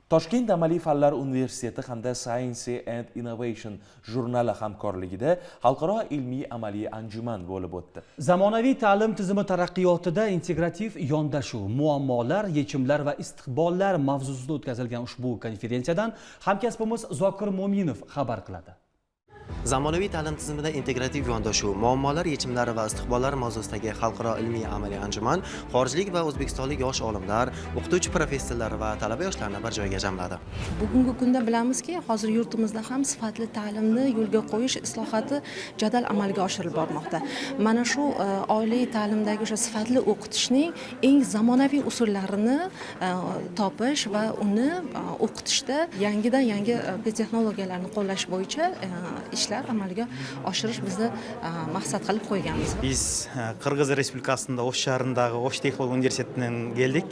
Toshkent amaliy fanlar universiteti hamda Science and Innovation jurnali hamkorligida xalqaro ilmiy amaliy anjuman bo'lib o'tdi. Zamonaviy ta'lim tizimi taraqqiyotida integrativ yondashuv, muammolar, yechimlar va istiqbollar mavzusida o'tkazilgan ushbu konferensiyadan hamkasbimiz Zokir Mo'minov xabar qiladi. Zamonaviy ta'lim tizimida integrativ yondashuv, muammolar, yechimlari va istiqbollar mavzusidagi xalqaro ilmiy amaliy anjuman xorijlik va o'zbekistonlik yosh olimlar, o'qituvchi professorlar va talaba yoshlarni bir joyga jamladi. Bugungi kunda bilamizki, hozir yurtimizda ham sifatli ta'limni yo'lga qo'yish islohoti jadal amalga oshirilib bormoqda. Mana shu oliy ta'limdagi o'sha sifatli o'qitishning eng zamonaviy usullarini topish va uni o'qitishda yangidan yangi texnologiyalarni qo'llash bo'yicha ishlar amalga oshirish bizni maqsad qilib qo'yganmiz. Биз Кыргыз Республикасында Ош шаарындагы Ош технология университетинен келдик.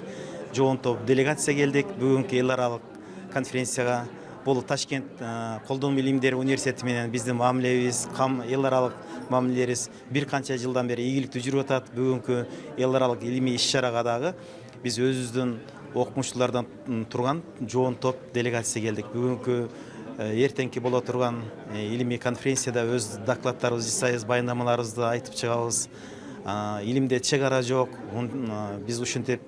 Жоон топ делегация келдик бүгүнкү эл аралык конференцияга. Бул Ташкент колдонуу илимдери университети менен биздин мамилебиз, эл аралык мамилелерибиз бир канча жылдан бери ийгиликтүү жүрүп атат. Бүгүнкү эл аралык илимий иш чарага дагы биз өзүбүздүн окумуштуулардан турган жоон топ делегация келдик. Бүгүнкү, эртеңки боло турган илимий конференцияда өз докладдарыбызды жасайбыз, баяндамаларыбызды айтып чыгабыз. Илимде чек ара жок. Биз ушинтип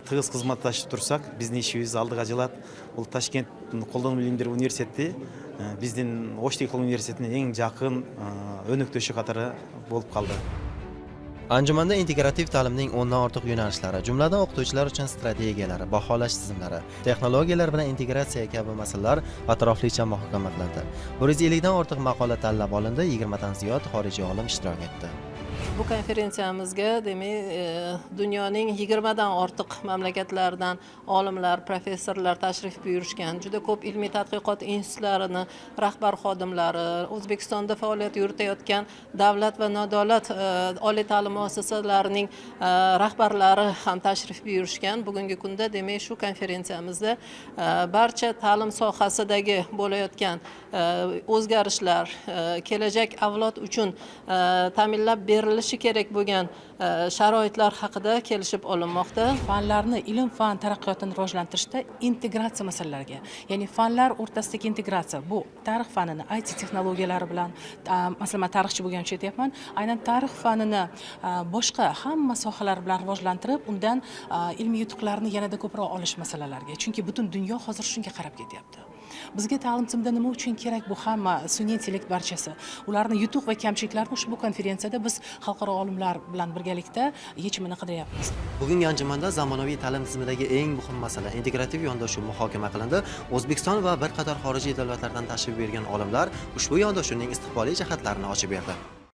тыгыз кызматташып турсак, биздин ишибиз алдыга жылат. Бул Ташкент колдонуу илимдери университети биздин Ош технология университетинин эң жакын өнөктөшү катары болуп калды. Anjumanda integrativ ta'limning 10 dan ortiq yo'nalishlari, jumladan o'qituvchilar uchun strategiyalar, baholash tizimlari, texnologiyalar bilan integratsiya kabi masalalar atroflicha muhokama qilindi. 150 dan ortiq maqola tanlab olindi, 20 dan ziyod xorijiy olim ishtirok etdi. Bu konferensiyamizga, demak, dunyoning 20 dan ortiq mamlakatlaridan olimlar, professorlar tashrif buyurishgan. Juda ko'p ilmiy tadqiqot institutlarini rahbar xodimlari, O'zbekistonda faoliyat yuritayotgan davlat va nodavlat oliy ta'lim muassasalarining rahbarlari ham tashrif buyurishgan. Bugungi kunda, demak, shu konferensiyamizda barcha ta'lim sohasidagi bo'layotgan o'zgarishlar, kelajak avlod uchun ta'minlab berilishi kerak bo'lgan sharoitlar haqida kelishib olinmoqda. Fanlarni, ilm fan taraqqiyotini rivojlantirishda integratsiya masalalariga, ya'ni fanlar o'rtasidagi integratsiya, bu tarix fanini IT texnologiyalari bilan, masalan, man tarixchi bo'lganim uchun aytyapman, aynan tarix fanini boshqa hamma sohalar bilan rivojlantirib, undan ilmiy yutuqlarni yanada ko'proq olish masalalariga, chunki butun dunyo hozir shunga qarab ketyapti. Bizga ta'lim tizimida nima uchun kerak bu hamma sun'iy intellekt, barchasi, ularni yutuq va kamchiliklarini ushbu konferensiyada biz xalqaro olimlar bilan birgalikda yechimini qidiryapmiz. Bugungi anjumanda zamonaviy ta'lim tizimidagi eng muhim masala integrativ yondashuv muhokama qilindi. O'zbekiston va bir qator xorijiy davlatlardan tashrif buyurgan olimlar ushbu yondashuvning istiqbolli jihatlarini ochib berdi.